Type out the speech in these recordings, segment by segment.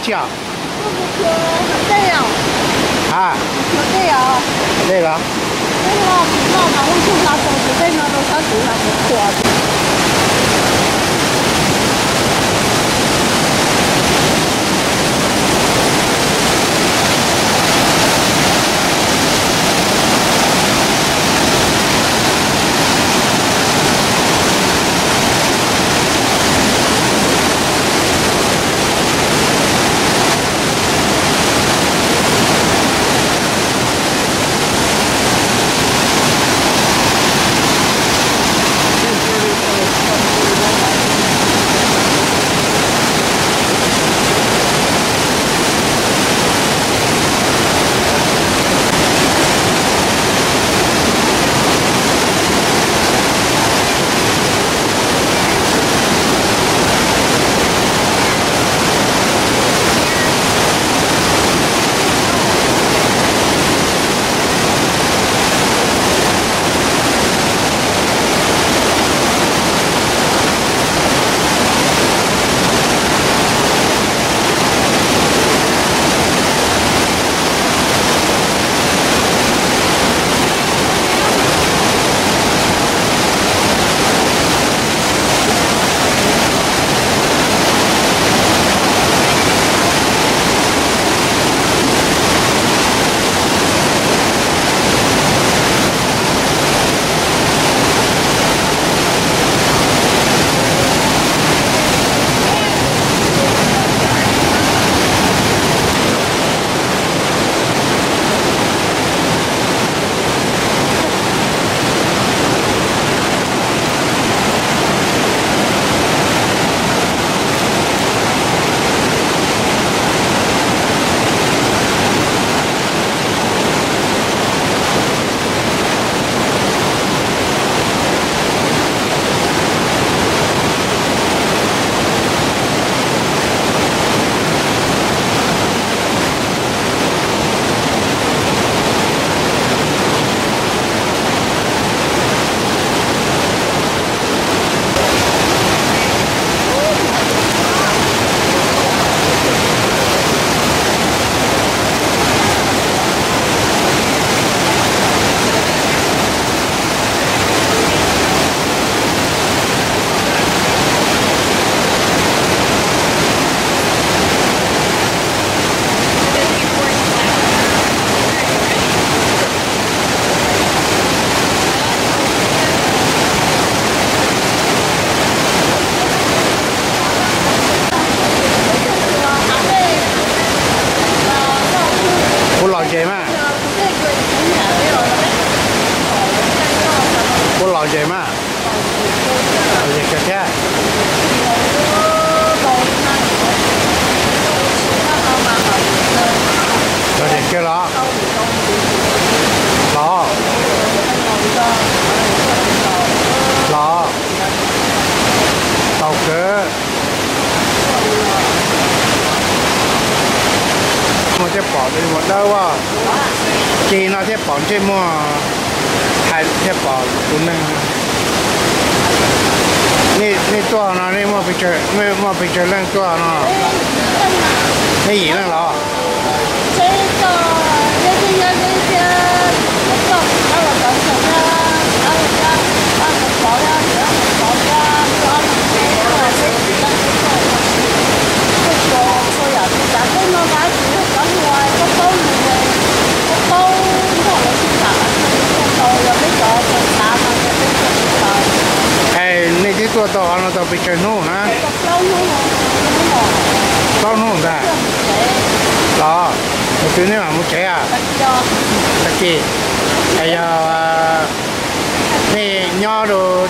Yog. Ha, dej los. Kuv los ze mas. Kuv los ze mas. Los ze kawg thiab. Los ze kawg los. Los. Los. Tau kawg. Muaj thiaj pom tus muam dawb as. Ces no thiaj pom ntsej muag, hais thiaj pom tus neeg. Nej tuaj no nej muaj pes tsawg leej tuaj no? Nej yim leej los? Es nej twb tuaj tau qhov no tau pes tsawg hnub na? Plaub hnub ntag. Los, mus twg nej mam mus tsev? Tag kis. Es yog nej nyob rau,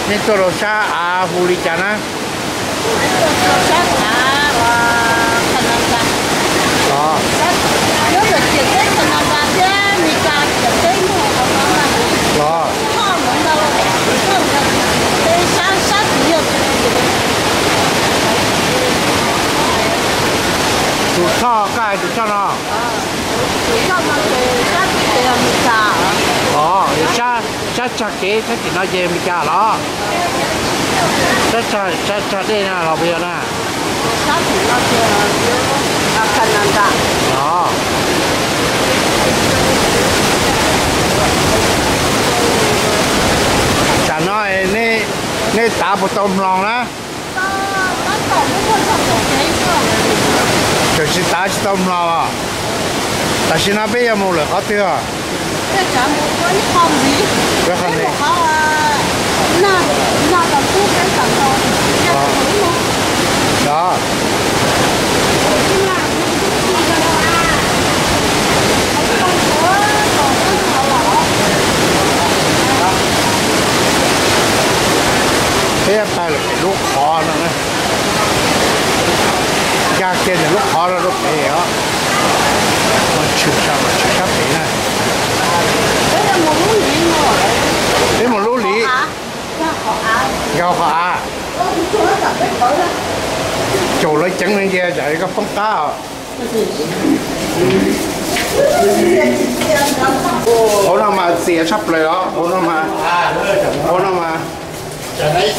nej tuaj rau sab av hu li cas na? Los. Los. Tus choj, koj hais tus choj no? Os, sab, sab tsag kev sab tim no ces Meskas los? Sab, sab tsag dej na los puas yog na? Canada. Tam no nej, nej tav puas tau mlog na? Tseem tsis tav tsis tau mlog. Tam sim no peb yuav mus lawm qhov twg os? Peb pais lawm pem lub qhov no na. Nkag kiag ntawm lub qhov no rau pem os. Tshwm sab, tshwm sab pem na. Peb mus lub lim, nkag qhov av. Caum lawv ceev li ntsia tsam koj poob qab os. Hauv no mas txias tshaj plaws os, hauv no mas, hauv no mas. Es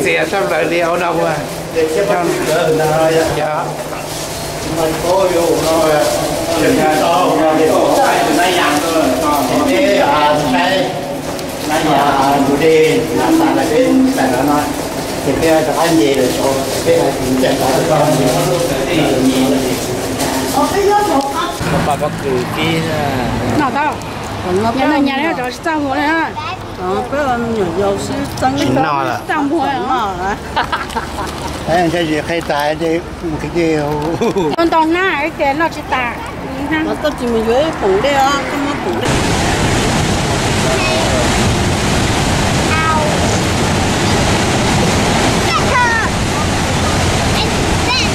txias tshaj plaws li hauv no. Pab pob kws kib. Noj tau. Nyob no nyas rov tsis txaj muag li. Peb me nyuam yaus sib txeeb tsis noj lawm. Txaj muag. Ntshai tsis qhia tas ces mus qhia ces ntau hnab ces noj tsis tas. Koj tsis mus yuav ib poom dej os, koj muab poom dej. And then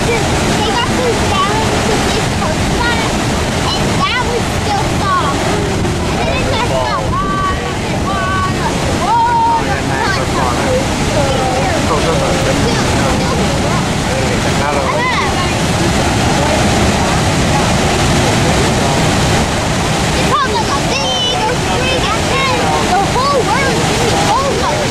this, they got pushed down to this coastline, and that was still soft. And then it just got water and water and water. It felt like a big old spring, and then the whole world, the whole world.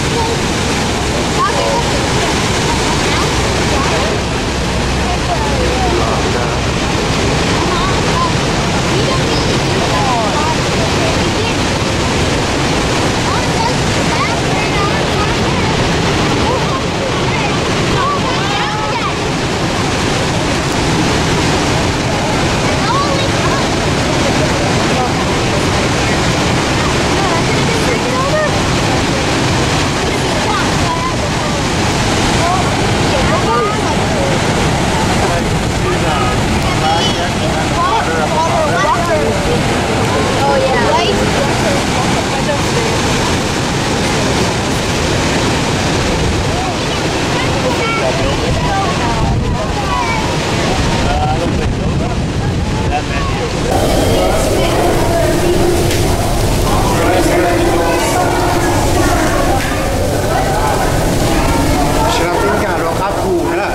Tam sim no peb nkag rau qab khu na,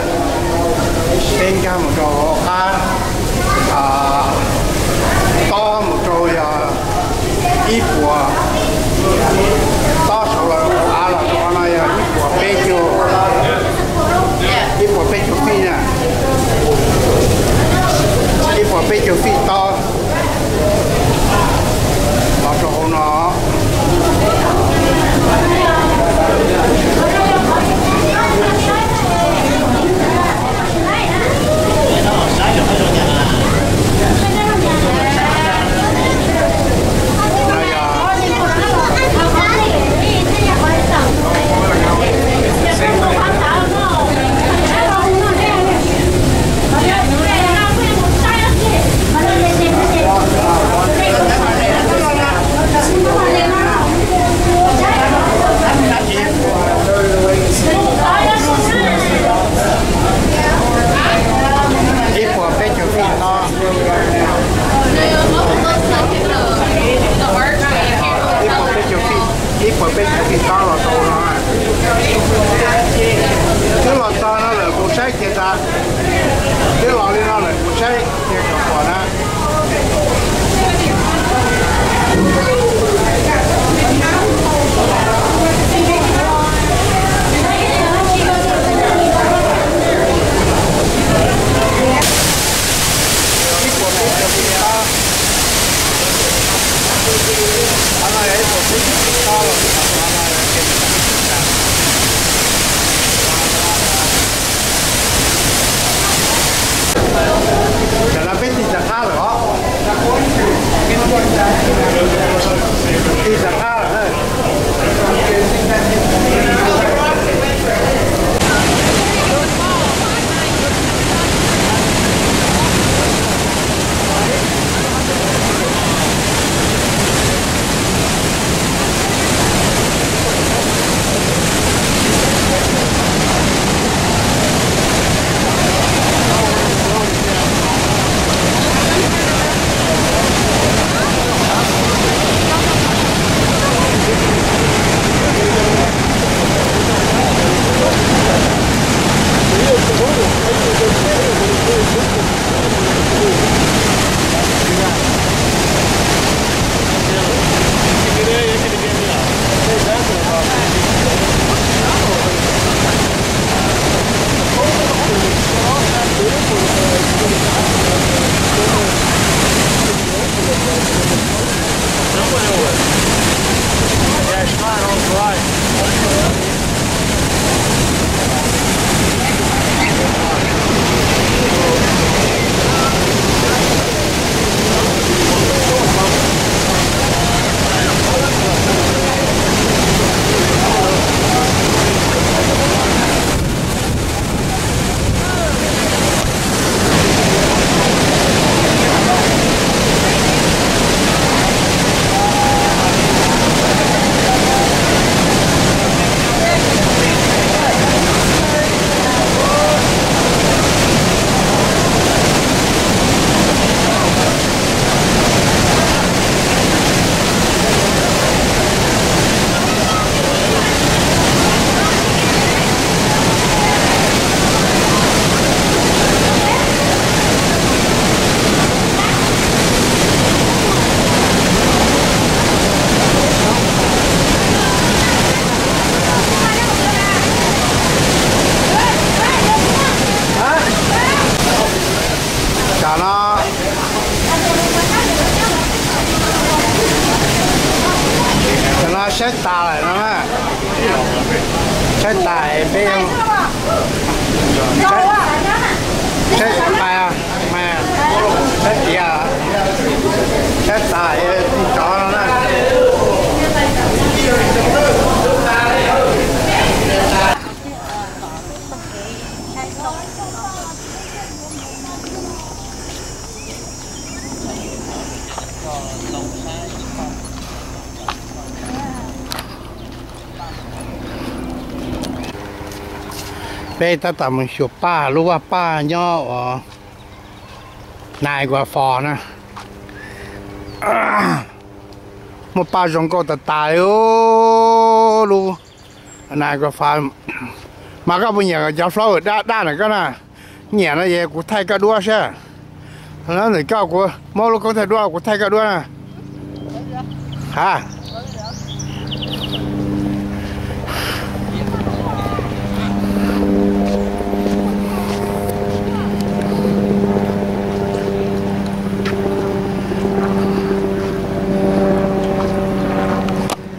peb nkag mus rau qab tob mus rau yog ib puas, tob saud los rau av los rau qhov no yog ib puas peb caug, ib puas peb caug feet na, ib puas peb caug feet tob los rau hauv no. Ib puas peb caug feet tob. Ib puas peb caug feet, ib puas peb caug feet tob los tau no. Twb los txog no lawm kuv saib kiag tas. Twb los li no lawm kuv saib kiag kom pom na. Cov no, cov no saib tas lawm no na. Saib tas peb, saib tas, saib tias, saib tas cov no na. Peb tab tom mus xyuas paj, lub vaj paj nyob uas Niagara Falls na. Muaj paj zoo nkauj tas tas li lub Niagara Falls. Mas koj puas nyiam cov flower daj daj na koj na? Nyiam no ces kuv thaij koj duab saib. Ntawm koj kuv muab lub koob thaij duab, kuv thaij koj duab na. Ha.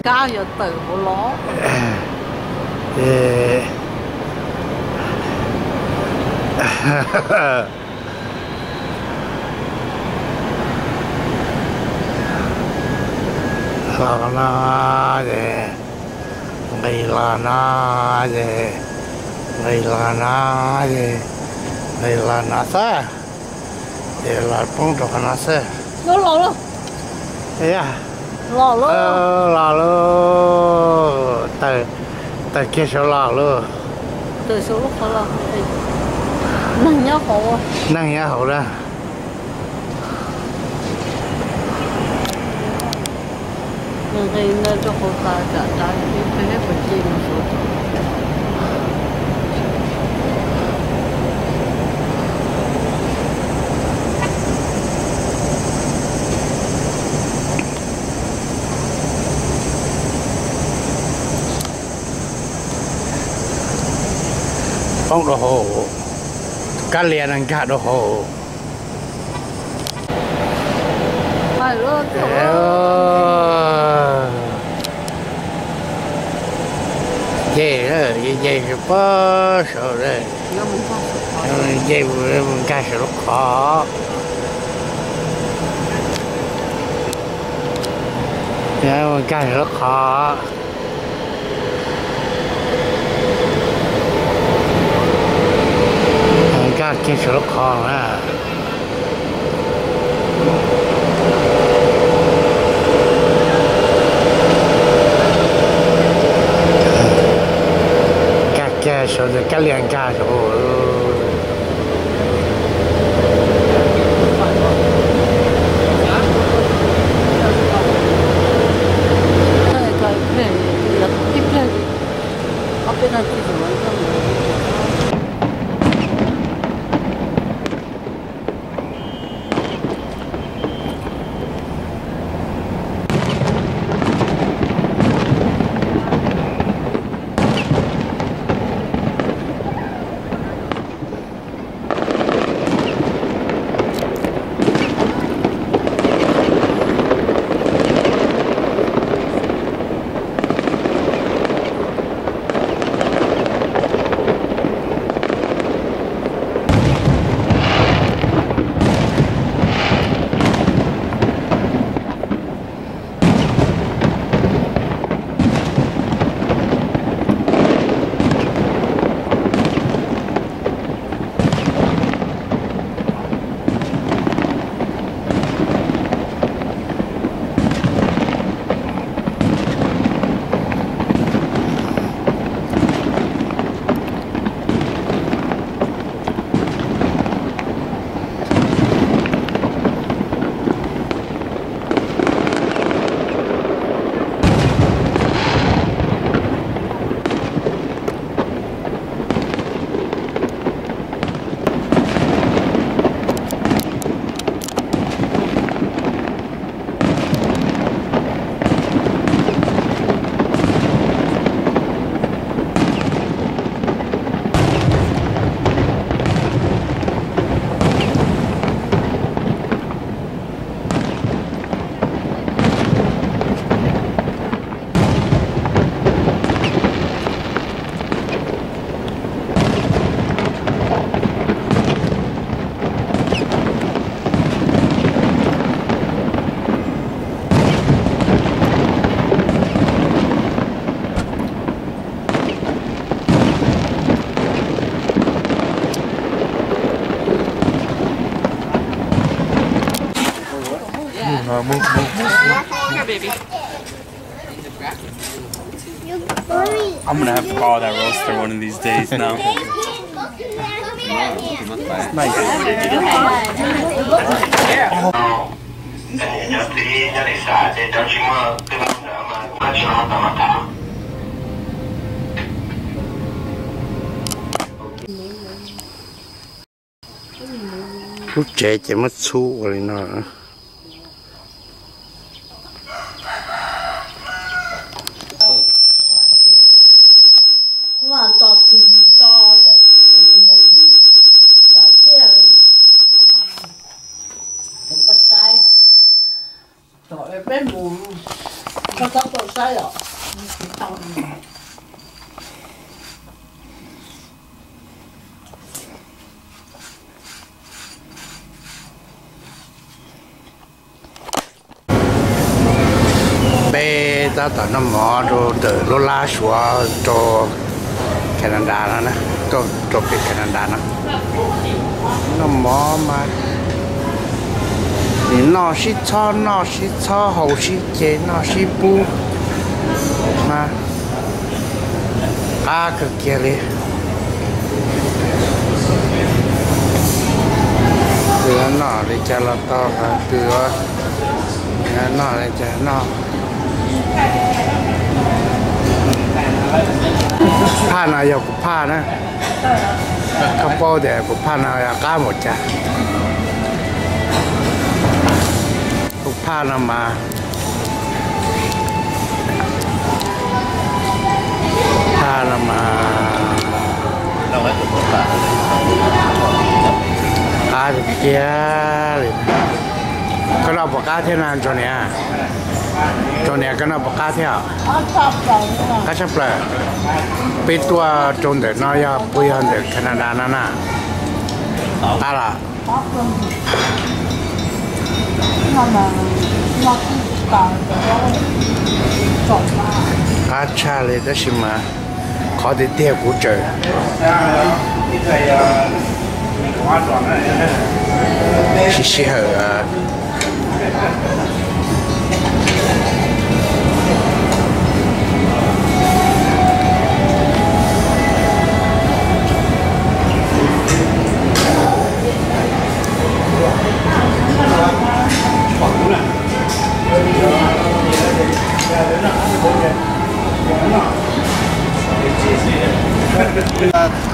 Kab yuav tawm hauv los. Los no ces, nqis los no ces, nqis los no ces, nqis los no xwb, ces los poob rau qhov no xwb. Los lauj, tawm kiag saud los lauj. Neeg nyob hauv na. Poob rau hauv, kab lia no nkag rau hauv. Nce, nce pob saud, nce mus nkag saum lub qhov. Nkag saum lub qhov, nkag kiag saum lub qhov na. Nkag kiag saum, kab lias nkag saum. I'm gonna have to borrow that roaster one of these days now. It's nice. Lub tsev ces muab txhub ua li no. Tso T V, tso ntawm movie nram tiaj, koj saib, peb mus, koj txhob tau saib os. Peb tab tom noj mov rau ntawm lub lab suav rau Canada no, tuaj rau pem Canada no. Noj mov mas nim noj sib txhob, noj sib txhob, haus sib ceg, noj sib pub mas qab kawg kiag li. Twg noj li cas los tau, twg noj li cas noj. Phaj no yog kuv phaj na. Koj paub tias kuv phaj no yog qab npaum cas. Kuv phaj no mas, phaj no mas qab tiag tiag li. Koj noj puas qab thiab na Ntsuag niam? Ntsuag niam koj noj puas qab thiab? Qab tshaj plaws. Peb tuaj rau ntawm no yog puas yog ntawm Canada no na? Qab los? Qab tshaj li tab sis mas qhov tiag tiag kuv tseem sib sij hawm.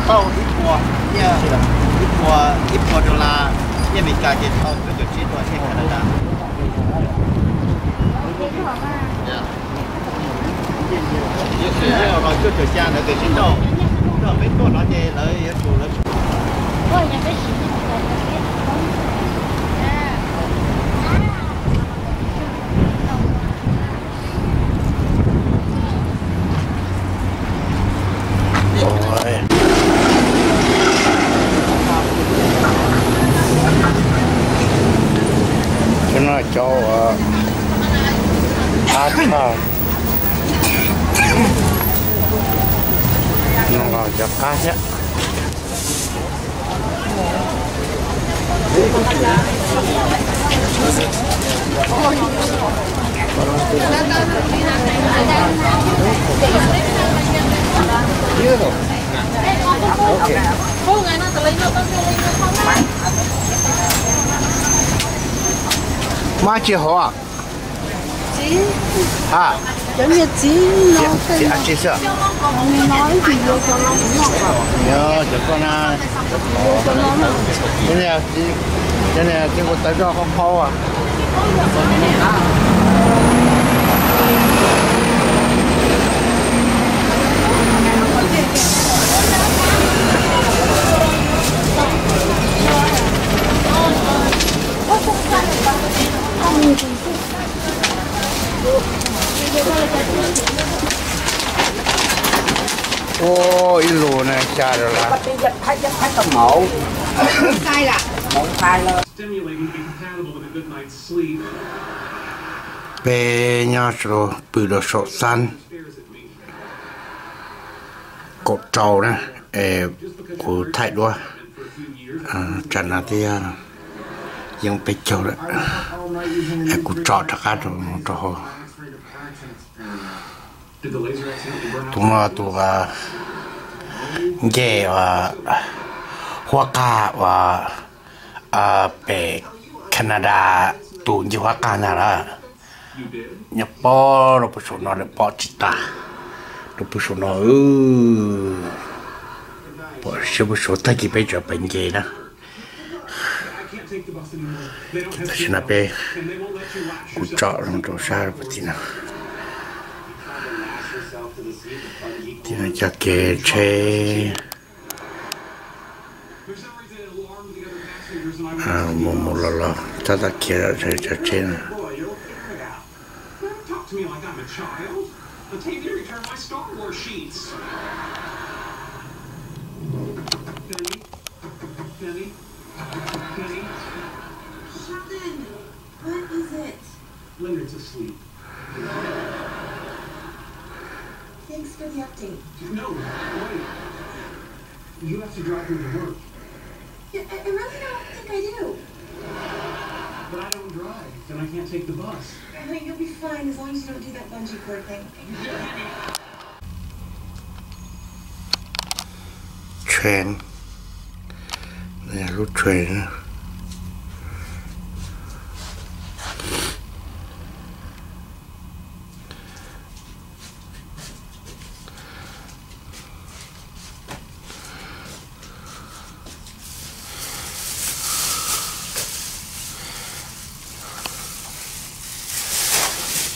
Tau ib puas nyiaj, ib puas, ib puas dollar nyiaj Amelikas ces tau cuaj caum tsib puas nyiaj Canada. Yog los cuaj caum xya ntawd tiam sis nrog, nrog peb tuaj no ces lawv yuav tsum lawv Cov no cov qab tshaj, no cov qab thiab. Mab tsis hov a? Ha, tsis xwb. Cov koj na, cov niag txiv, kuv tawv zoj qhov qhov. Ua ib lus na xya dollar. Peb nyob pw rau saum xab kaum rau na, es kuv thaij duab, tsam no twb yog yeej peb caug lawm, es kuv tso rov qab rau mus rau hauv. Tus no tus nce huab qag uas pem Canada, tus nce huab qag ntag lawm. Nyob pob rau puag saum no lawm, pom tsis tas rau puag saum no. Pom siab puag saum, tag kis peb tseem pais nce na. Tam sim no peb, kuv tso rau sab puag tim no. Tim no cov kev tsheb mus mus los los, tab tom khiav cov tsheb no. Sheldon, what is it? Leonard's asleep. Thanks for the update. No, wait. You have to drive me to work. Yeah, I, I really don't think I do. But I don't drive, and I can't take the bus. No, you'll be fine as long as you don't do that bungee cord thing. Train, lub train.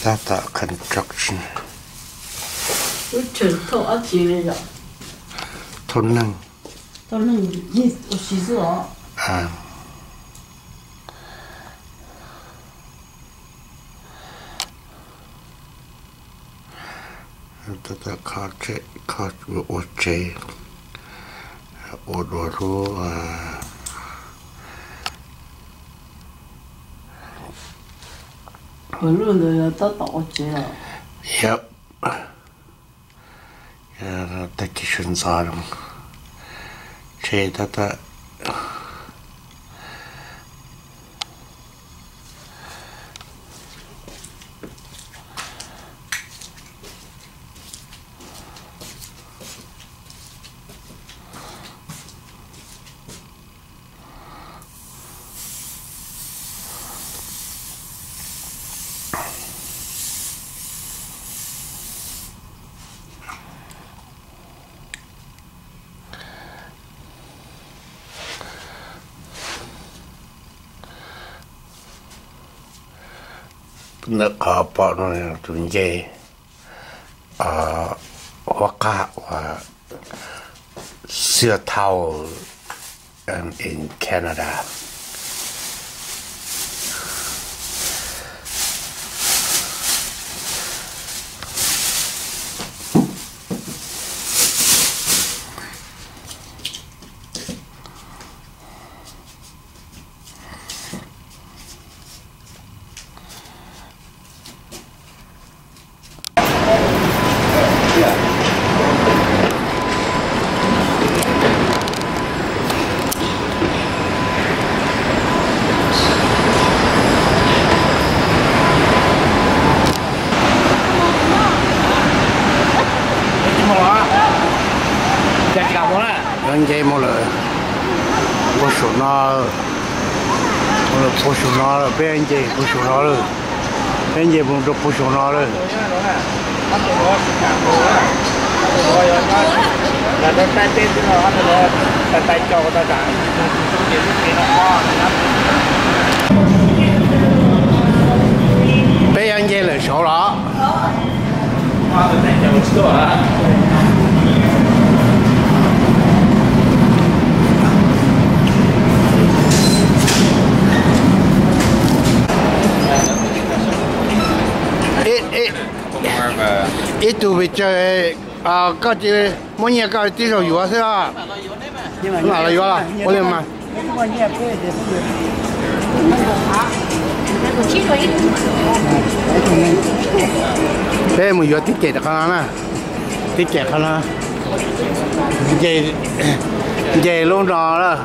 Tab tom construction. Lub tshwm thauj dab tsi li yom? Thauj neeg. Thauj neeg ua si xwb os. Tab tom kho tsev, kho ua tsev, ua dua lub, ah, Ua lub ntawd yog tab tom ua tsev los? Yog, tag kis sawv ntxov zoo, tsev tab tom. Ntawm qhov pom no tus nce huab qab uas Seattle in Canada. Nce mus lawm puag saum no, puag saum no lawm, peb nce puag saum no lawm, peb nce mus rau puag saum no lawm. Peb yuav nce lawm saud los? Ib tug pes tsawg, koj muab nyiaj koj tib zaug yuav xwb. Mam los yuav los ua li mas. Peb mus yuav ticket qhov no na. Ticket qhov no. Nce lub no lawm.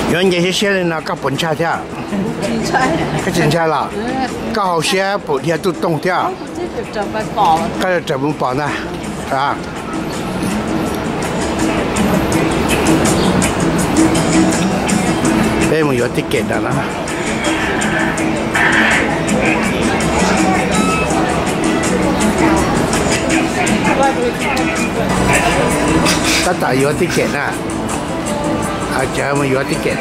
Yuav nce siab siab li no koj puas ntshai thiab? Koj tsis ntshai los? Koj hauv siab puas dhia tuj toog thiab? Koj yuav raws mus pom ntag. Peb mus yuav ticket ntawm no. Tab tom yuav ticket na. Tseem mus yuav ticket.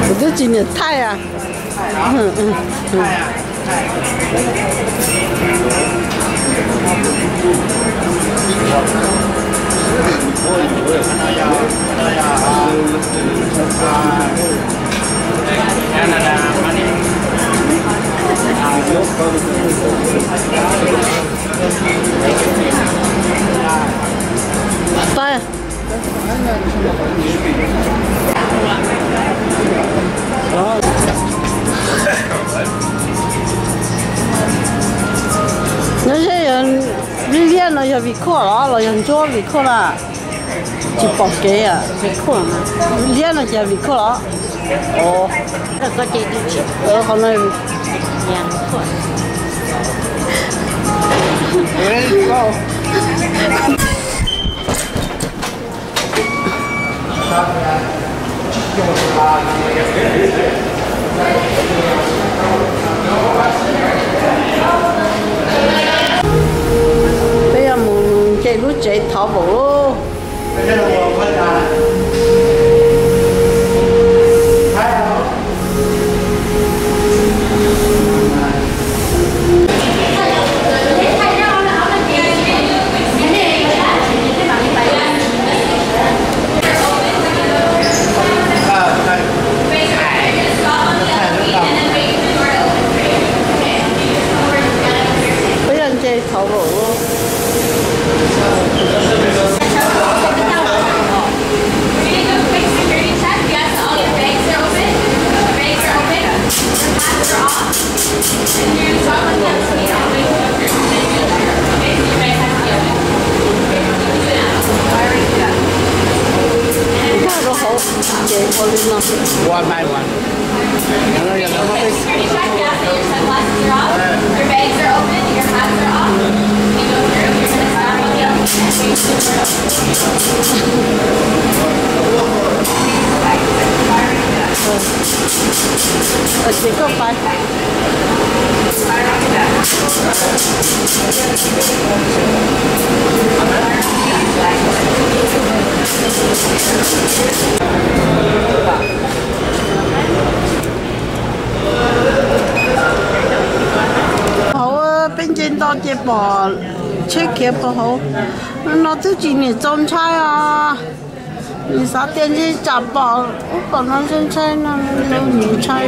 Kuv twb tsis niam thaij a. Nyob ze yog Yog vim khuaj los los yog ntsuab vim khuaj na? Tsis pom kev. Vim khuaj, liab no ces vim khuaj los? Qhov no Peb yuav mus nce lub tsev thov vaum lauj. Peb yuav nce thov vaum lauj. Nkag rau hauv ces ua li no. Ces koj pais. Hauv peb nce nto ces pom tsheb khiav puag hauv. No twb tsis niam txaus ntshai os. Nws xav tias ntshe tsam pom ub pom no ntshai ntshai no, ntshai.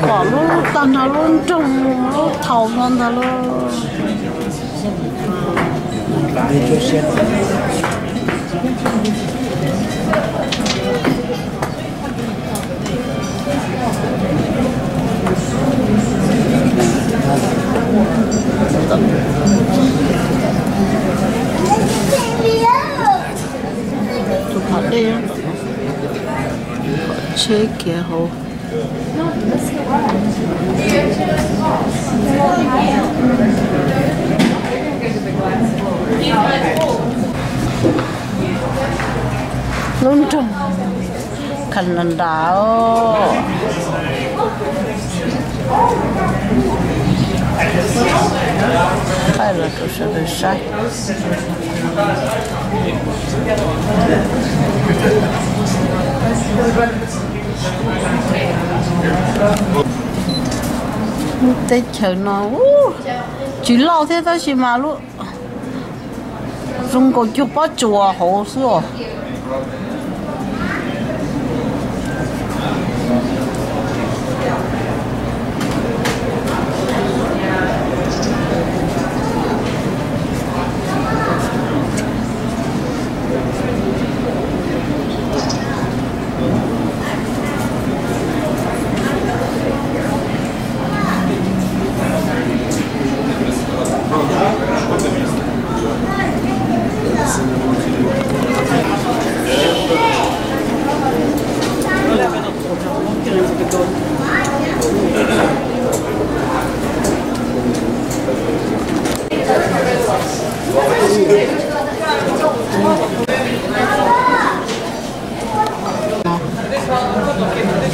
Pom lub tag nrho lub nroog lub thaum no ntag lauj. Tus qhov dej, tsheb khiav hauv. Lub nroog Canada os. Thaij los rau sawv daws saib. Lub teb chaws no tsis loj thiab tab sis mas lub zoo nkaus cuag pob tsuas hauv xwb os.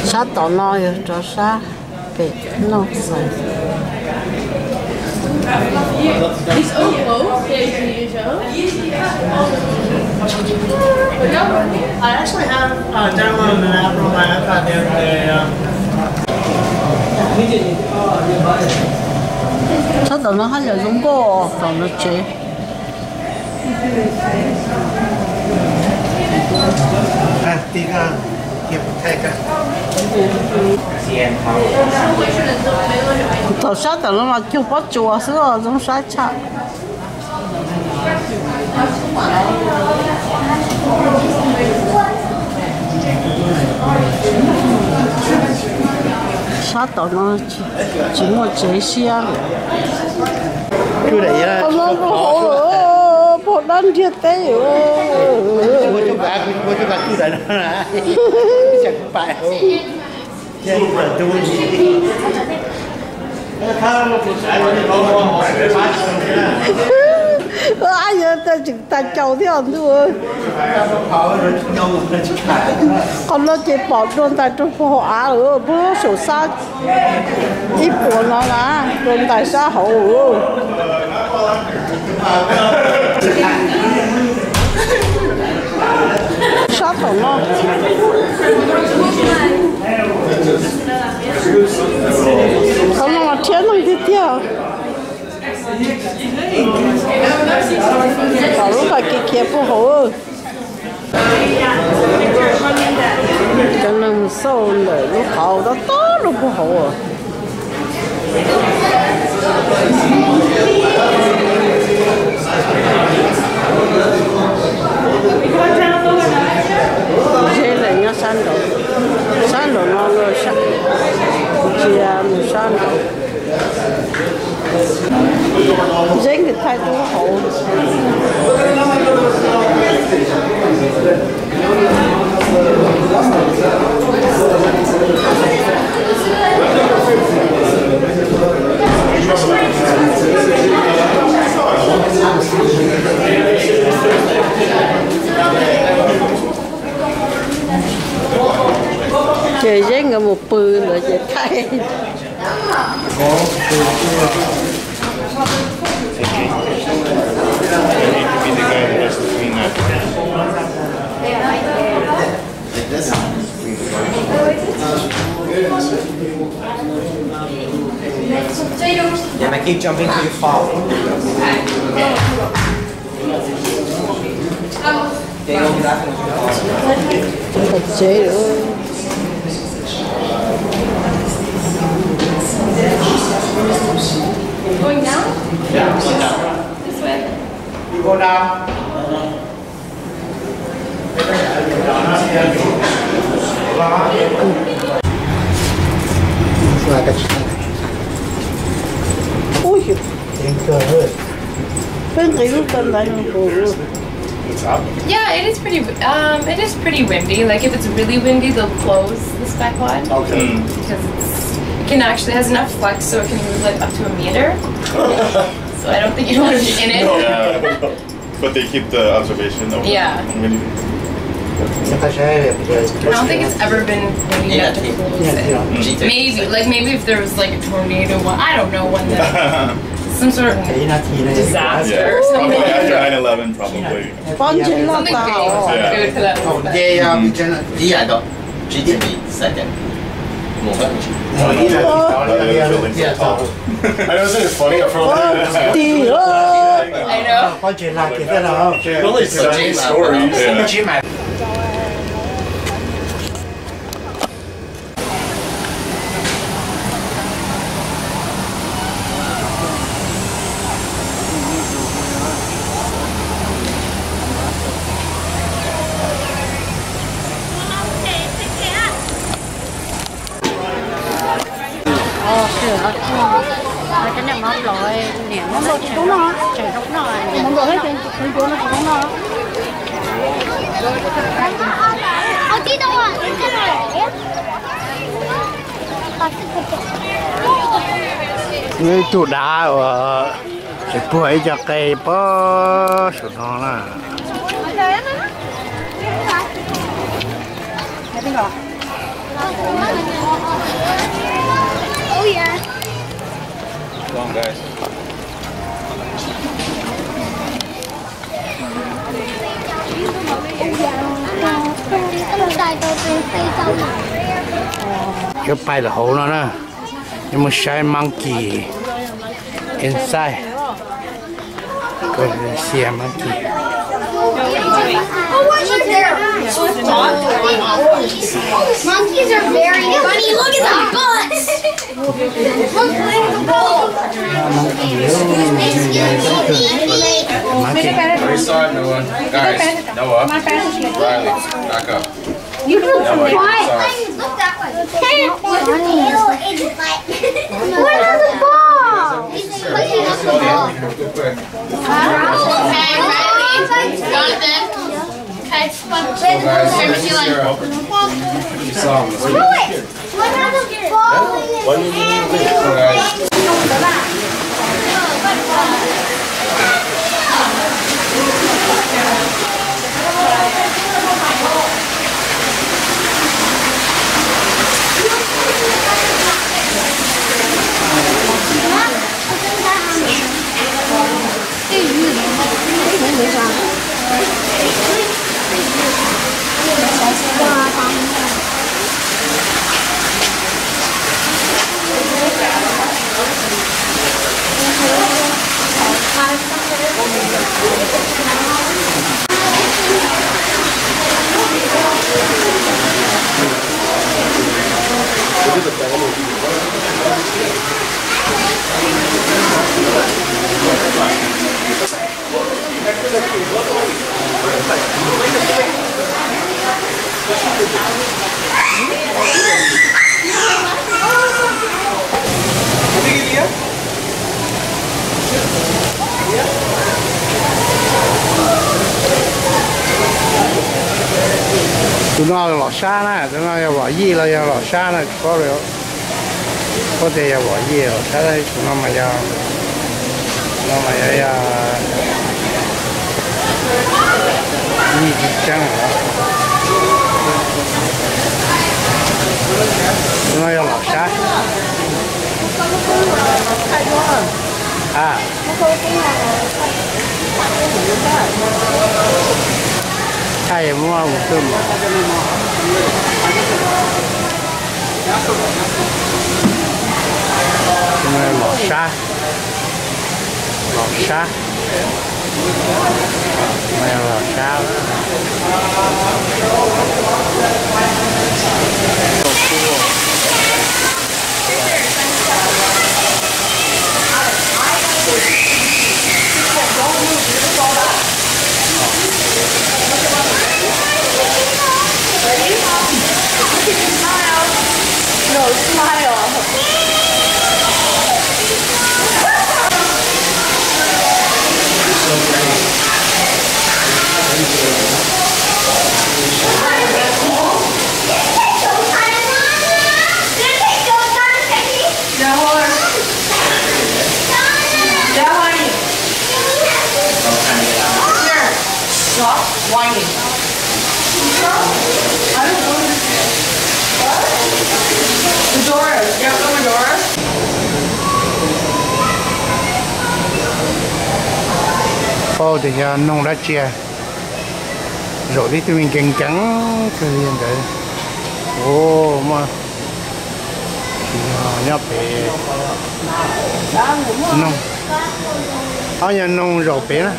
Sab tom no yog rov sab pem no xwb. Sab tom no haj yam zoo nkauj tom no tsev. Thaum sab tom no mas cuag pob tsuas xwb os, zoo saib tshaj. Sab tom no tsis muaj tsev siab lawm. Qhov no rau hauv, pog dab ntiag teb. Yog tseem tag caus thiab ntuj. Qhov no ces pom dua ntais rau pog hauv av lawm, pog saum sab ib puas no na, dua ntais sab hauv. Sab tom no. Qhov no mas rhiab neeg tiag tiag. Tom lub pas kev khiav puag hauv. Cov neeg xauj ntawm lub qhov tob tob rau puag hauv. Zeb lawm nyob sab nraud, sab nraum no, tsis mus sab nraud. Zeb nkawd thaij rau hauv. Ces Zeb nkawd mus pw ntawd ces thaij. And I keep jumping till you fall. Qhov tsev. Going down? Yeah, going down. This way. You go down. Ui, peb nqis lub taw ntaiv no. Yeah, it is pretty. Um, it is pretty windy. Like if it's really windy, they'll close the skypod. Okay. Because it's, it can actually has enough flex so it can move like up to a meter. So I don't think you want to be in it. Yeah. But they keep the observation open. Yeah. I don't think it's ever been windy enough to close it. Maybe, like maybe if there was like a tornado, one, I don't know, when the some sort of disaster or something. Probably after nine eleven, probably. Something big would go to that. Yeah. Second. I know, isn't it funny? I know. Only sixteen stories. Ib tug dav uas tseem puag ib co qe pab saum no na. Yuav pais los hauv no na, yuav mus saib monkey inside. Go to the sea monkey. Monkeys are very funny. Look at the bus. Look, look at the bus. Monkey. Very sorry, Noah. Guys, Noah. Riley, back up. You look quiet. Look that way. What are the balls? Okay, ready? Jonathan? Okay. Guys, this is Sarah. You saw him. What? Why did you leave? So, guys. Tus no lom sab na, tus no yog vom yij los yog lom sab na, tsis paub li. Puab tias yog vom yij los sab, tus no mas yog, no mas yog, yog yij tsis tseeb. Tus no yog lom sab. A, thaij muab mus twj mas. Lom sab, lom sab, lom sab. Stop whining. The door. You have to open the door. Paub tias yog noog dab tsi, zaum tib tug me nkees nkees kawg li ntawd. Ua, muaj nyob pem, noog, ob yog noog zaum pem na.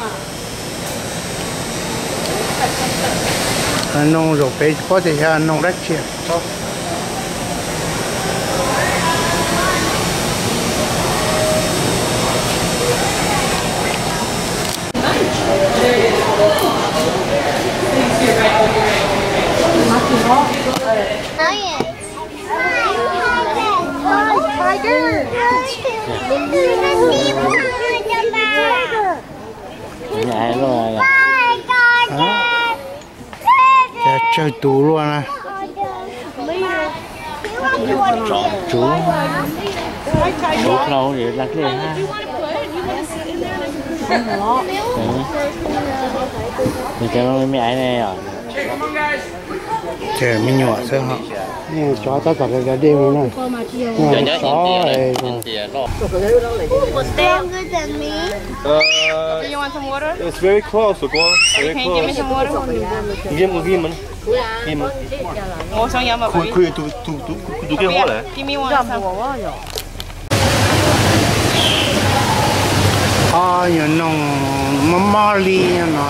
Noog zaum pem tsis paub tias yog noog dab tsi. Cov tsawg tus luaj na. Tsuv, tsuv hlau la dlej hab. Cov me aiv ne os. Ces me nyuam xwb ho. Cov tab tom la dej no na. Sov. It's very close, Lukua. Very close. Nkim, nkim, nkim. Khuj, khuj tus, tus, tus, tus kej huab lawm. Ob nyuag noog mob mob li no.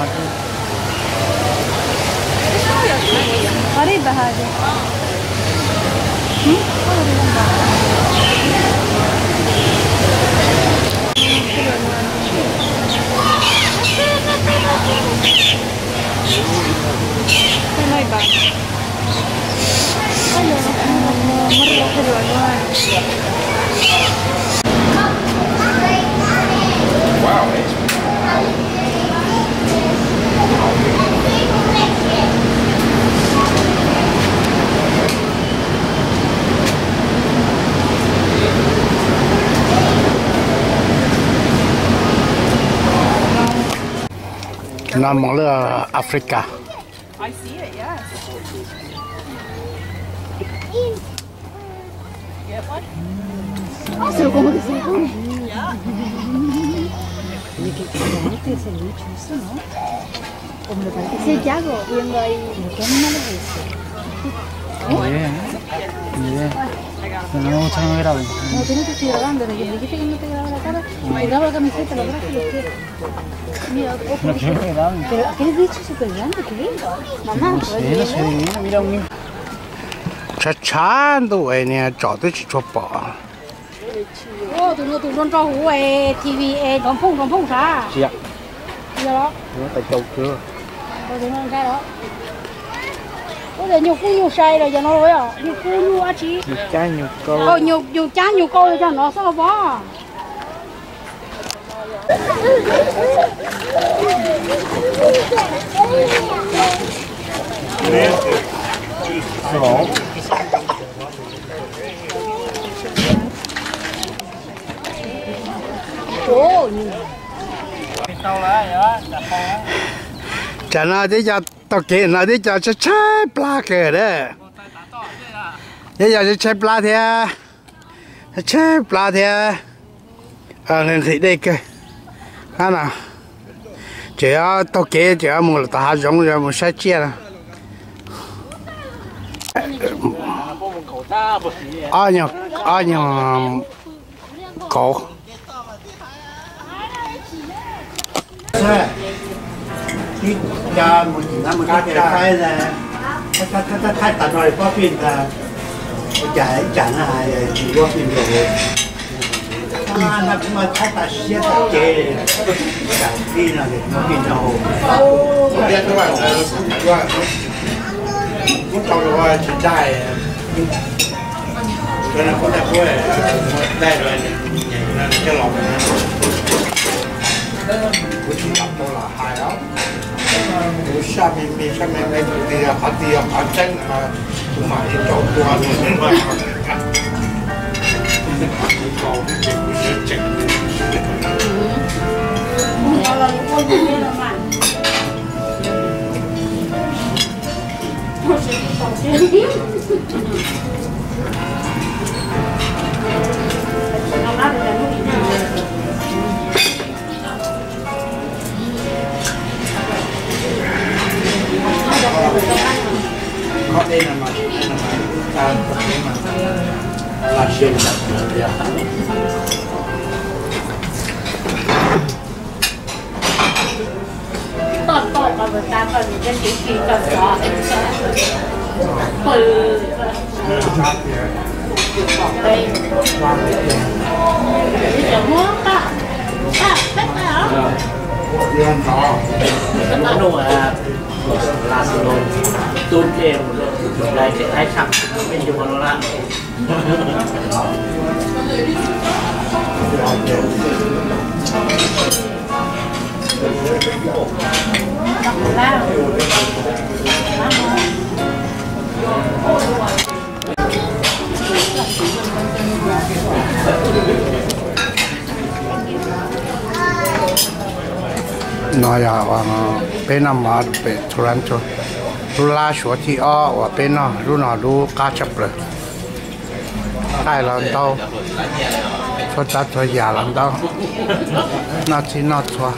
No mus lawm Africa. Tshav tshav ntuj es niag tsom twb tsis tshua pom. Tus no tus nrog nrog huv T V es nrov nphooj nrov nphooj sav. Ua tias nyuag kub nyuag sai los yog no los yog nyuag kub nyuag dab tsi. Nyuag cab nyuag kauj los yog no xwb los pom. Tsam no tib co taug kev no tib co tshaib tshaib plab kawg na. Tib co tshaib tshaib plab thiab, tshaib plab thiab, nqhis dej kawg. Ab no, tseem taug kev tseem mus tom hav zoov mus saib tsiaj no. Ob nyuag kauv. Thaij tas no pob pij ntag, ua cas ib tsam no tsis ua pij nrog, no kuv mas thaij tas siab tas ces, ib tsam pij no es ua pij nrog hauv. Kuv tau tsis dai, kuv dai, coj los, kuv tsis tau los hais os. Kuv sab me me sab me me tus twg yog qhov twg yog qhov tseeb, kuv mam li rau tua. No yog peb noj mov pem Toronto, lub lab suav thib ob uas peb noj, lub no lub qab tshaj plaws. Qaij los ntau, txhua tsav txhua yam los ntau, noj txhij noj txhua.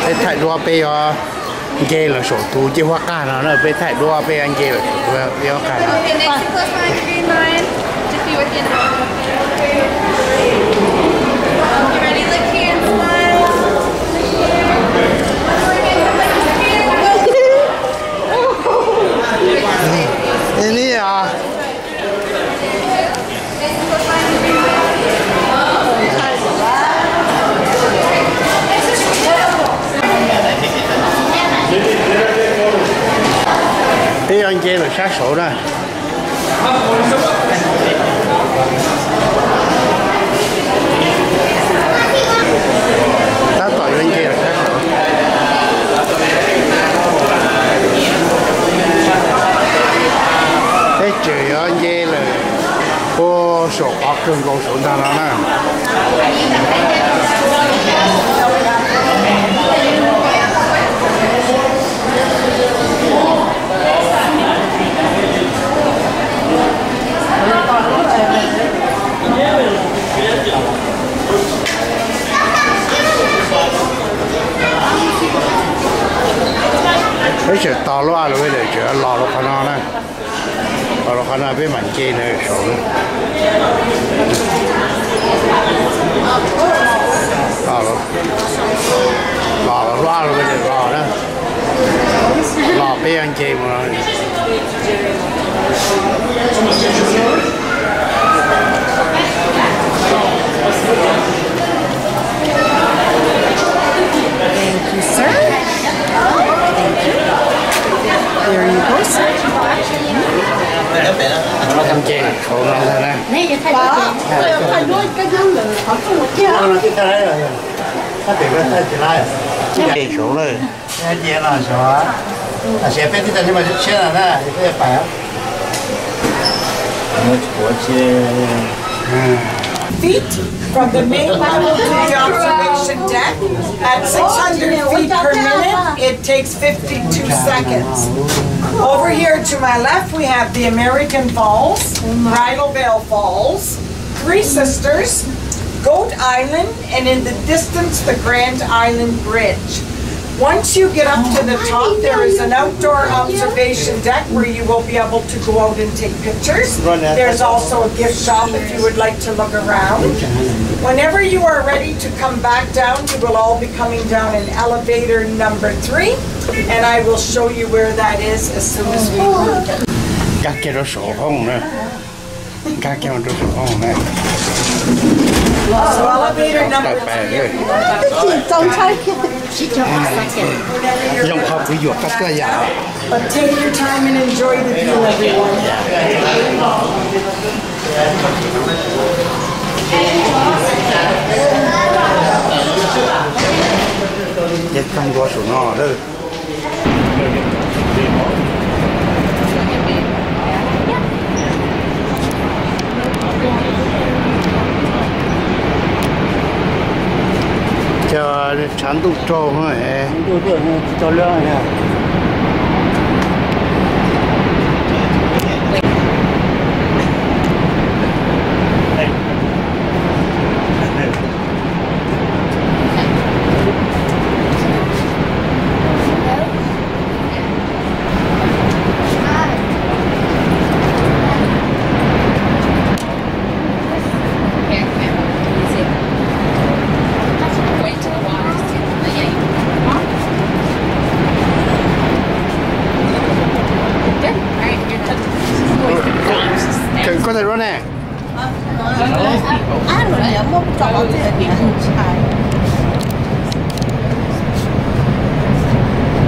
Peb thaij duab peb yuav nce los saum tus ncej huab qab no na, peb thaij duab peb yuav nce los saum tus ncej huab qab no. Mine. Just be with you in a moment. You ready? Look here and smile. Nim no yog peb yuav nce lawm sab saud na. Tab tom yuav nce lawm sab saud. Peb tseem yuav nce lawm ua saum qhov kawg nkaus saum ntag no na. Peb tseem tos lub elevator tseem los rau qhov no na. Los rau qhov no peb mam nce na saud na. Los, los lub elevator los na. Los peb yuav nce mus no. Thank you, sir. Thank you. There you go, sir. Nce saud no ntag na. Nce saud na. Tam sim peb twb tau nyob mas tshiab tshiab no na, peb pais. Feet from the main pool to the observation deck. At six hundred feet per minute, it takes fifty-two seconds. Over here to my left, we have the American Falls, Bridal Veil Falls, Three Sisters, Goat Island, and in the distance, the Grand Island Bridge. Once you get up to the top, there is an outdoor observation deck where you will be able to go out and take pictures. There's also a gift shop if you would like to look around. Whenever you are ready to come back down, you will all be coming down in elevator number three, and I will show you where that is as soon as we move. Nkag kiag rau saum hoob na. Nkag kiag rau saum hoob na. So elevator number three. Zoo qhov kuv yuam koj txhua yam. But take your time and enjoy the view, everyone. Ces txog ntua saum no lawm. Cov tshav ntuj raug.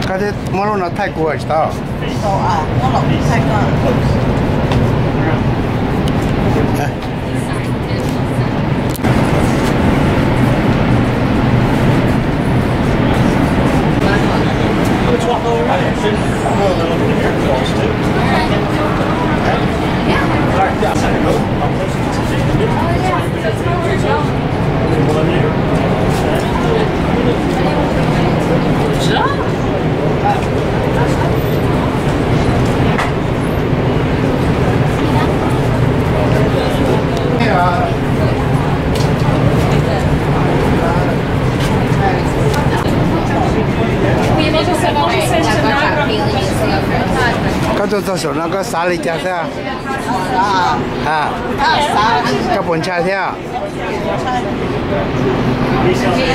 Koj thiaj muab lub no thaij kuv tsis tau. Koj Tuaj txog saum no koj xav li cas thiab? Koj puas ntshai thiab?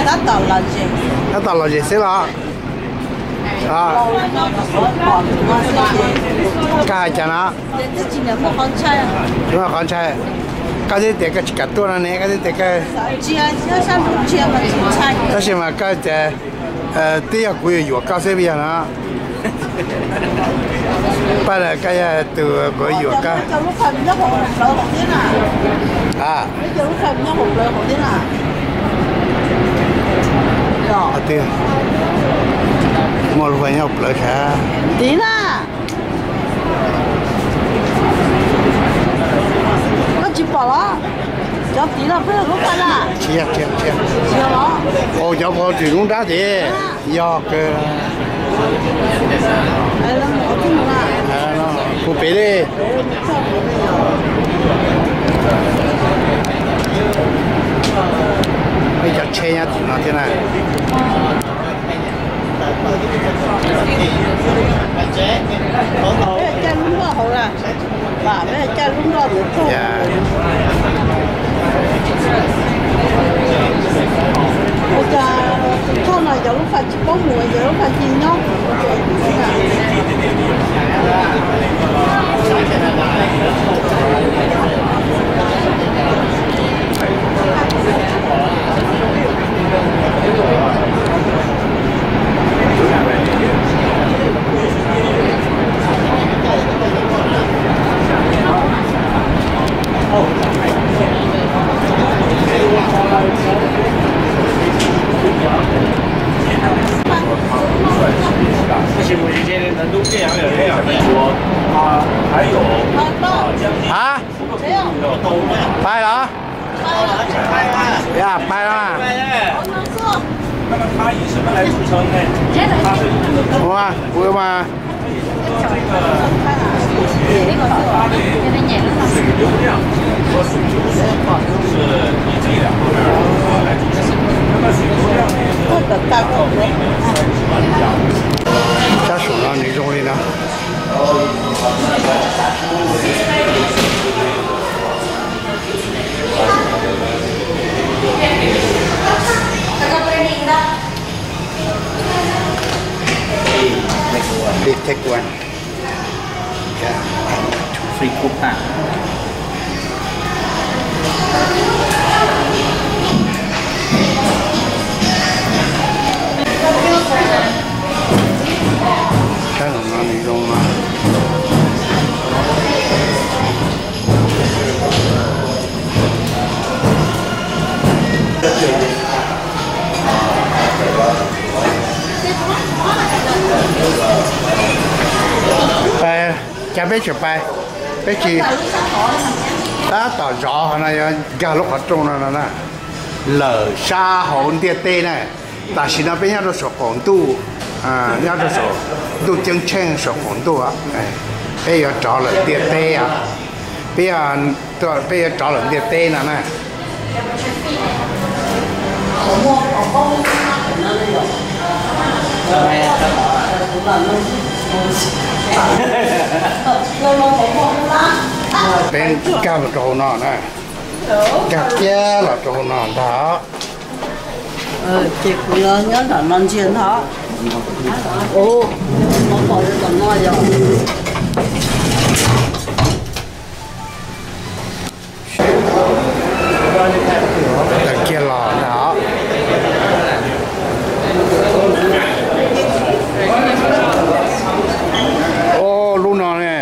Tab tom lom zem xwb los? Koj hais cas no? Muaj qhov ntshai. Koj twb tias koj tsis kam tuaj no ne, koj twb tias koj, tab sis mas koj tias, twb yog kuv yuav yuam koj xwb puas yog no? Paj, koj yog tus kuv yuam koj. Muaj lub nyob plawv sav. Tiv na. Koj tsis pom los? Cov tiv no peb lub paj na. Tsis yog, tsis yog, tsis yog. Ua cov pov tsis lub nrab tiv. Yog kawg. Kuv pem li. Ib cov tsheb nyob tim no thiab na. Caij lub nroj hauv na. Vam, caij lub nroj ntawd tuaj. Ua cas tus tshoj no yog lub faj tsis paub mus, yog lub faj tsis nyob. Hab, pais los? Yog pais los. Ua, kuv mas. Sab saum no nws zoo li no. Please take one. Yeah, two, three, four pound. Sab no nws zoo no. Cas peb tseem pais, peb tsis tab tom zov qhov no yuav nkag lub qhov rooj no no na. Lawm sab hauv ntiaj teb na. Tam sim no peb nyob rau saum qaum ntuj, nyob rau saum ntuj ceeb tsheej saum qaum ntuj. Peb yuav rov lawm ntiaj teb, peb, peb yuav rov lawm ntiaj teb no na. Peb nkag los rau hauv no na, nkag kiag los rau hauv no ntag. Ces kuv nyob nram no ntsia ntag. Ub, no pom tom no yog. Tawm kiag los ntag. Ub, lub no ne.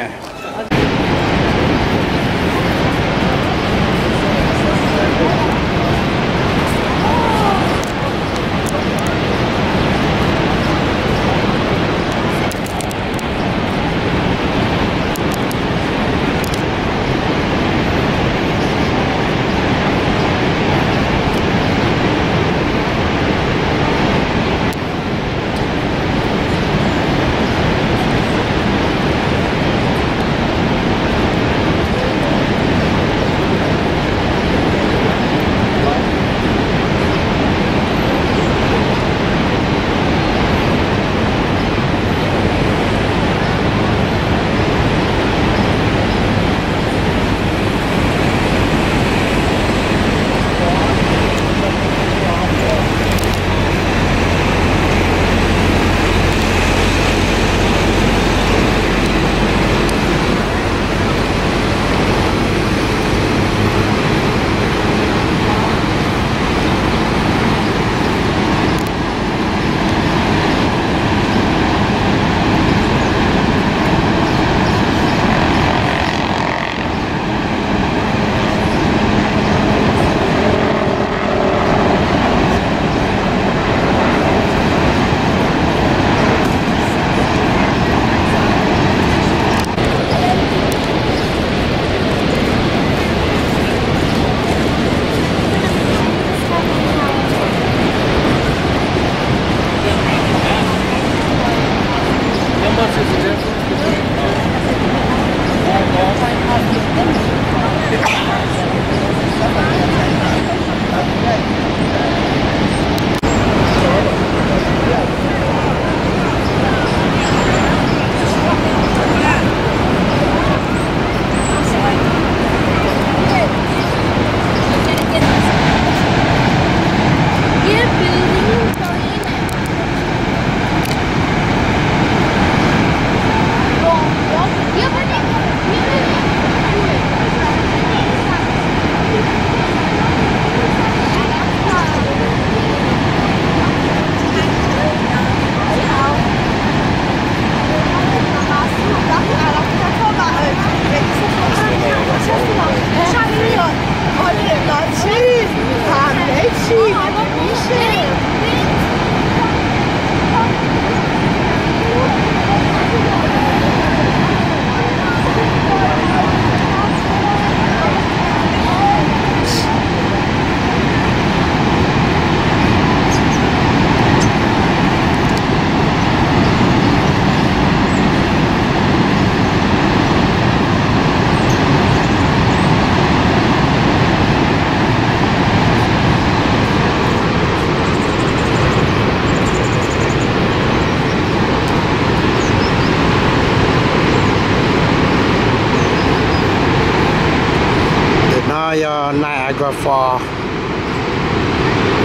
Yog Niagara Falls.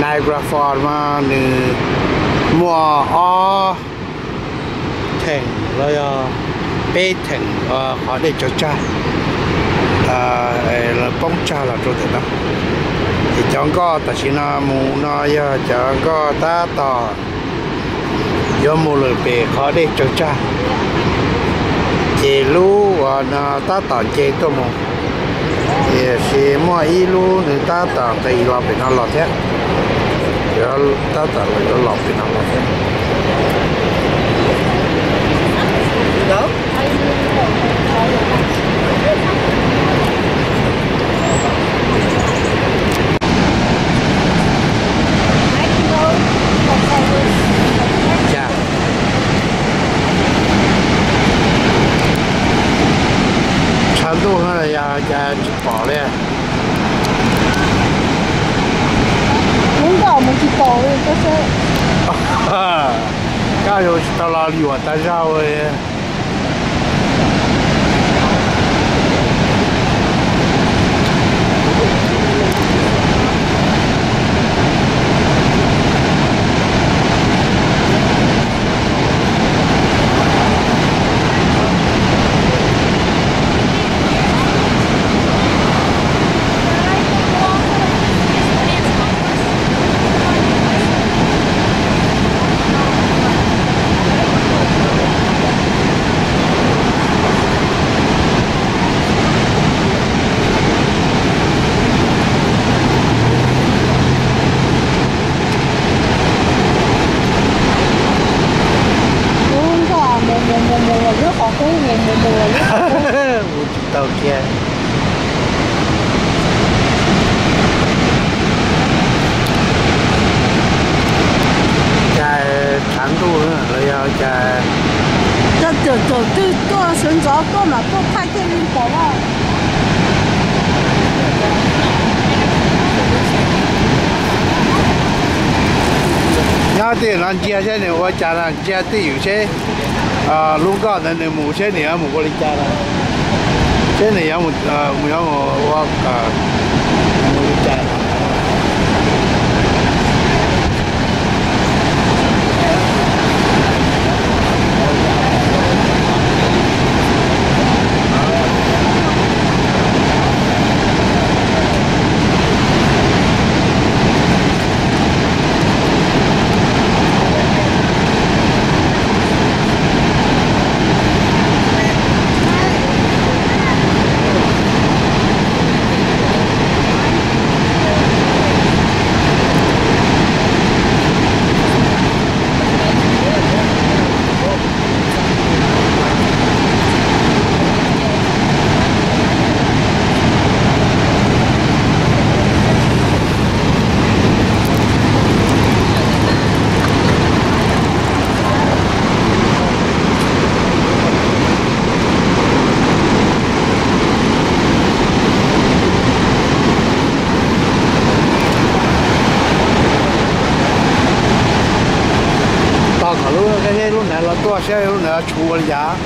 Niagara Falls mas nws muaj ob theem los yog peb theem qhov dej tsawg tsag, lawv poob tsag los rau ntawm no. Ces cov nkoj tam sim no mus no yog cov nkoj tab tom yuav mus lawm pem qhov dej tsawg tsag, ces lub uas no tab tom nce tuaj mus, tiam sis muaj ib lub nws tab tom nqis los pem no los thiab, tab tom los yuav los pem no los thiab. Tshav ntuj no yog cas tsis pom li. Lub nkoj mus tsis taus li, koj saib. Koj yuav tsis tau los yuam tas zog li. Mus mus mus mus mus mus los lub qhov qub, mus mus mus los lub qhov qub. Mus tsis tau kiag. Cas tshav ntuj los yog cas, cov caum caum twg tuaj sawv ntxov tuaj mam tuaj thaij thiaj li pom vaj. Nyob twj ywm no ntsia seb nws ua cas na, ntsia twj ywm seb lub nkoj ntawd nws mus seb nws yuav mus ua li cas na, seb nws yuav mus, yuav mus ua, mus li cas. Tos kom lub, lub ntawd los tuaj saib lub ntawd tshuav ua li cas.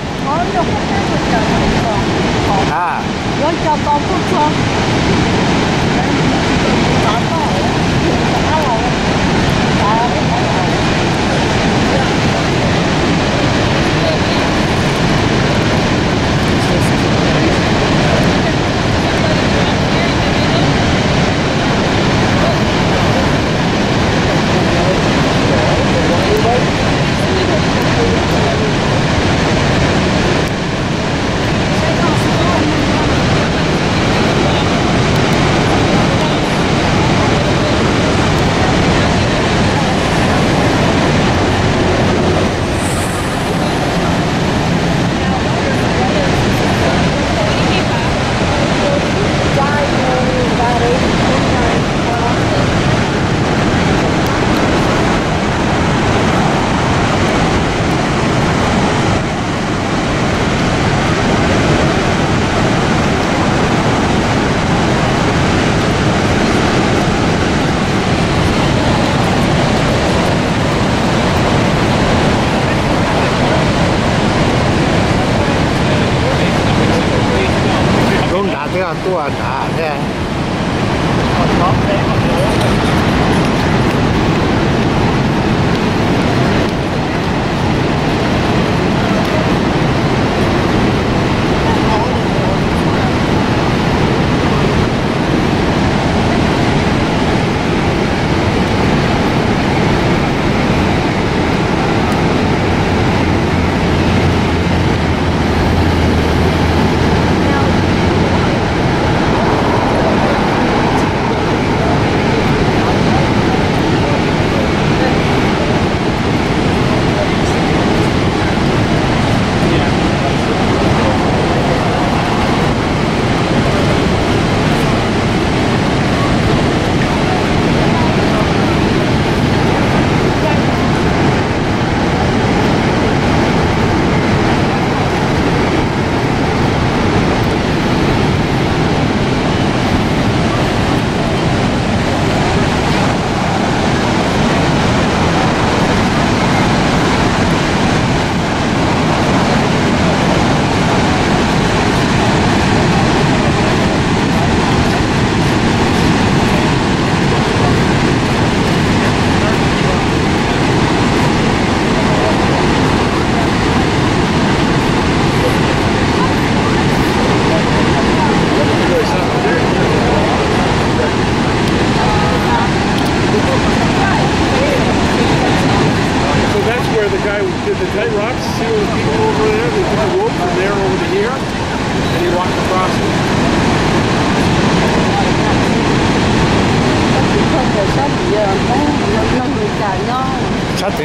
Lub nrad twb tuaj nrad thiab.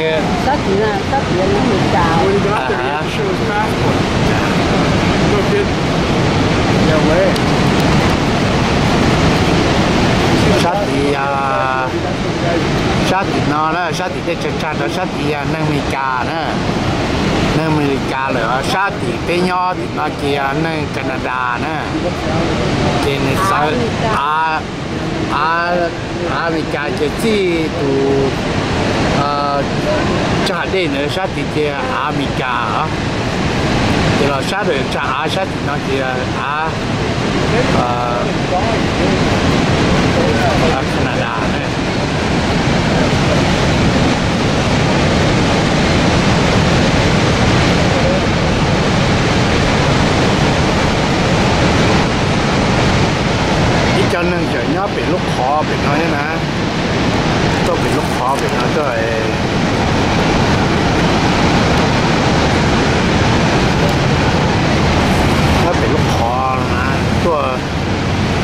Sab tim, sab tim no Meskas. Sab tim, sab tim no na, sab tim tej tsag tsag rau sab tid yog neeg Meskas na, neeg Meskas lawm. Sab tim peb nyob tim no ces yog neeg Canada na, ces nws xav av, av Meskas ces txij tus tsag dej ntawd sab tid ces av Meskas, ces los sab daws tsag av sab tim no ces av Canada. Ib co neeg tseem nyob pem lub qhov pem no thiab na, tuaj pem lub qhov pem no tuaj, nyob pem lub qhov na, tuaj,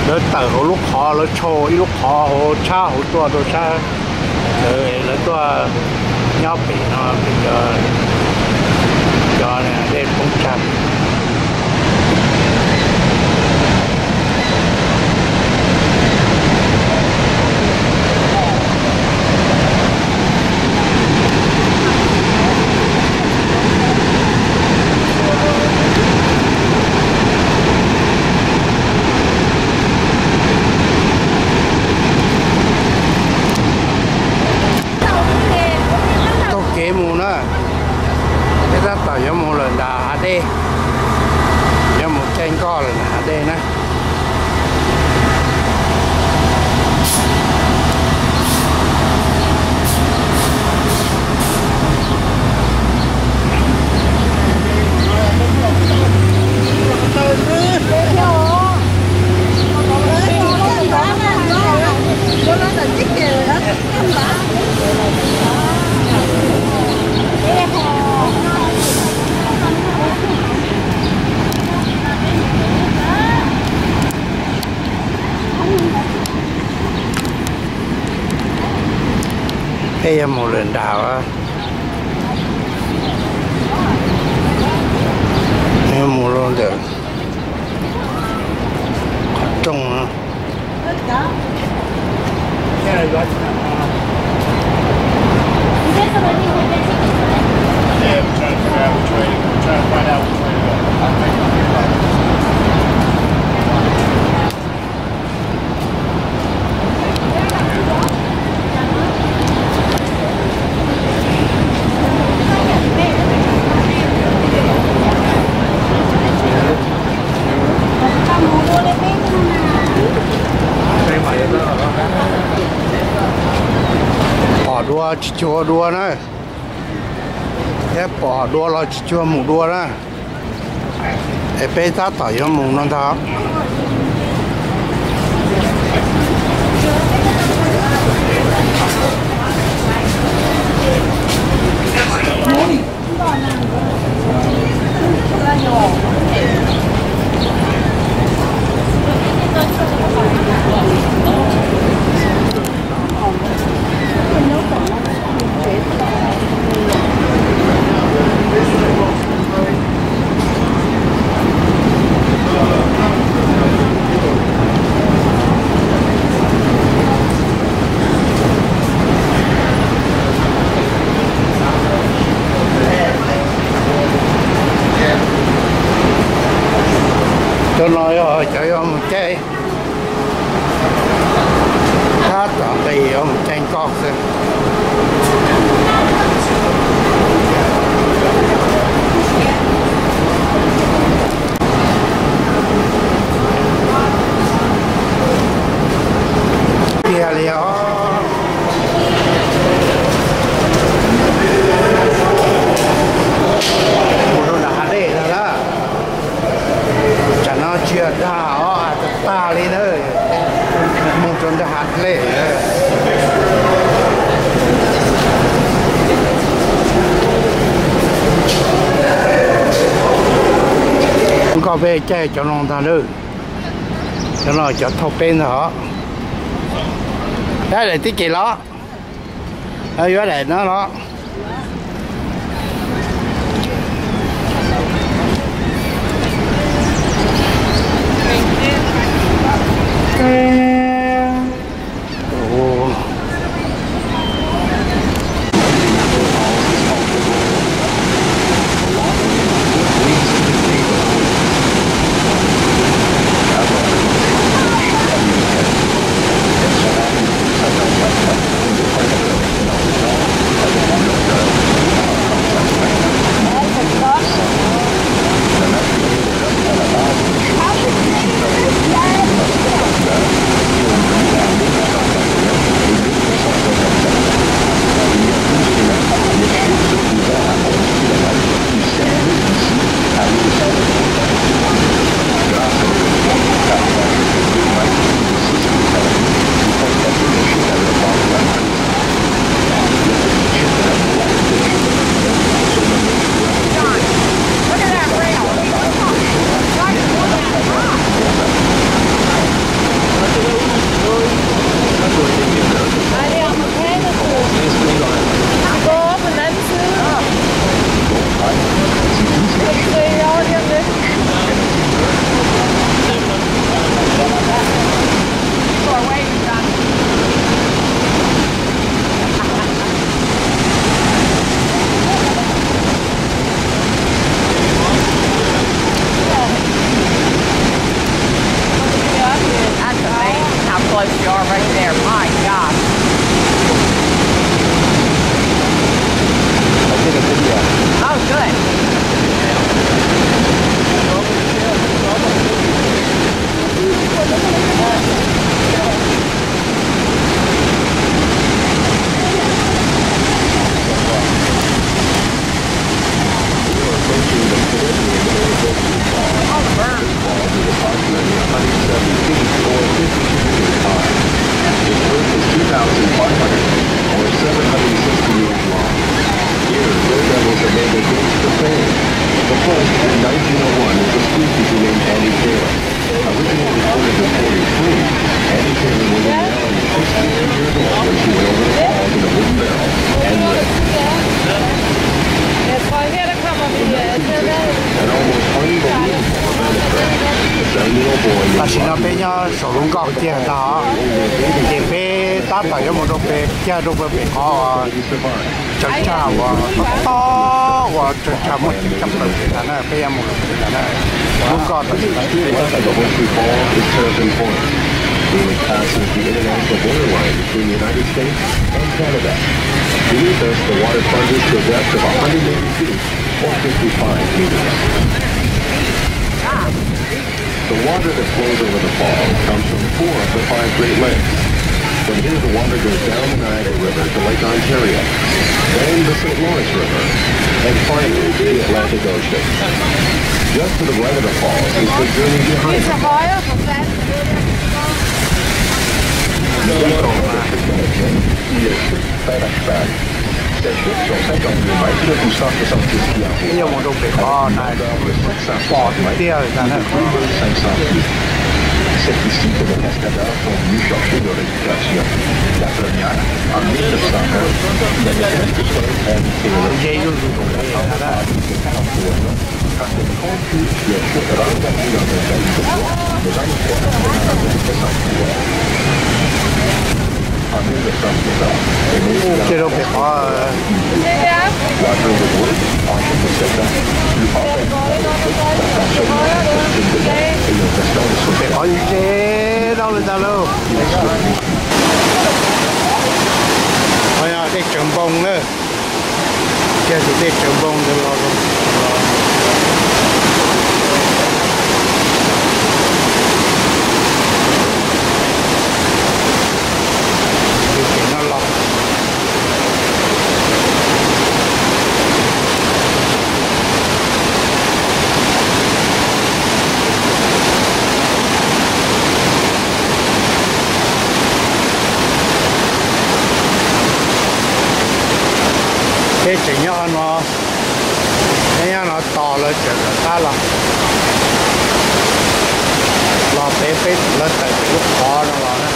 lawv tawm hauv lub qhov, lawv tshau ib lub qhov hauv tshab hauv tuaj rau sab, lawv tuaj nyob pem no pem cov dej poob tsag. Taug kev mus na, peb tab tom yuav mus lawm nram hav dej, yuav mus caij nkoj lawm nram hav dej na. Peb yuav mus lawm nram, yuav mus rau ntawm qhov rooj no. Pom dua tsis cuag dua na, thiab pom dua los tsis cuag mus dua na. Es peb tab tom yuav mus no ntag. Cov no yog cov yuav mus caij, tab tom nqis yuav mus caij nkoj xwb. Tiag li os. Mus rau nram hav dej no na. Tsam no tsis yog dag os, tag li na. Mus rau nram hav dej. Nkoj peb caij cov no ntag na. Cov no cov thauj peb ntag os. Yuav daim tib kev los? Yuav daim no los? That's amazing how close you are right there. My gosh. Oh, good. Here, Daredevils have made their case to fame. The first, in nineteen oh one, was a spooky who named Annie Taylor. Originally recorded in forty-three, Annie Taylor was in reality sixty-two years old when she went over the falls in a wooden barrel and lived. An almost unbelievable event occurred. A seventy-year-old boy named Tam sim no peb nyob saum lub nkoj kiag ntag, ces peb tab tom yuav mus rau pem, kiag rau pem qhov tsawv tsag uas tob tob uas tsawv tsag muaj tsis tshaj plaws pem ntag na, peb yuav mus rau pem ntag na. Lub nkoj tam sim no. West of the Horseshoe Falls is Terrapin Point, being a passage the international border line between the United States and Canada. Beneath us, the water plunges to a depth of a hundred eighty feet, or fifty-five meters. The water that flows over the falls comes from four of the five Great Lakes. From here, the water goes down the Niagara River to Lake Ontario, then the Saint Lawrence River, and finally to the Atlantic Ocean. Just to the right of the falls is the journey behind the falls. Peb yuav mus rau pem qhov na, pom tiag tiag li ntag na. Ze zuj zus li ntag na. Kiag rau pem qhov, pem qhov ze rau li ntag lauj. Qhov no dej Tsawv Npoo na. Kiag tus dej Tsawv Npoo ntawd los, tus pem no los. Peb tseem nyob no, peb nyob no tos lawv tseem rov qab los, los pem peb lawv tawm pem lub qhov no los na.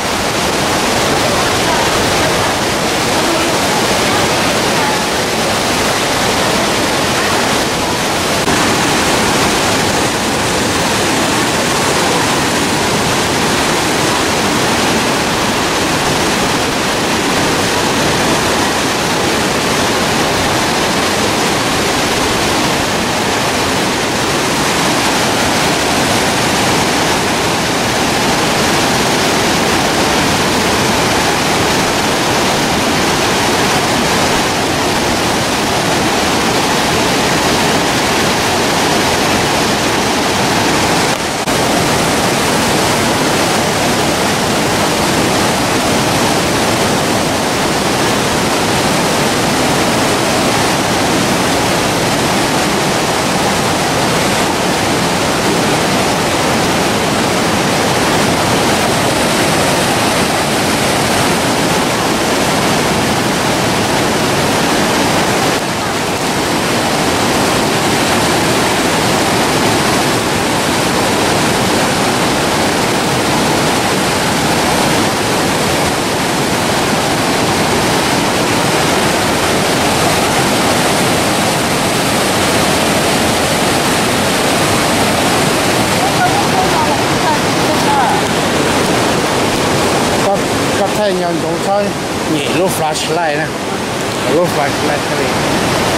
Nyob ntsoov txhob nyem lub flashlight na, lub flashlight thiaj li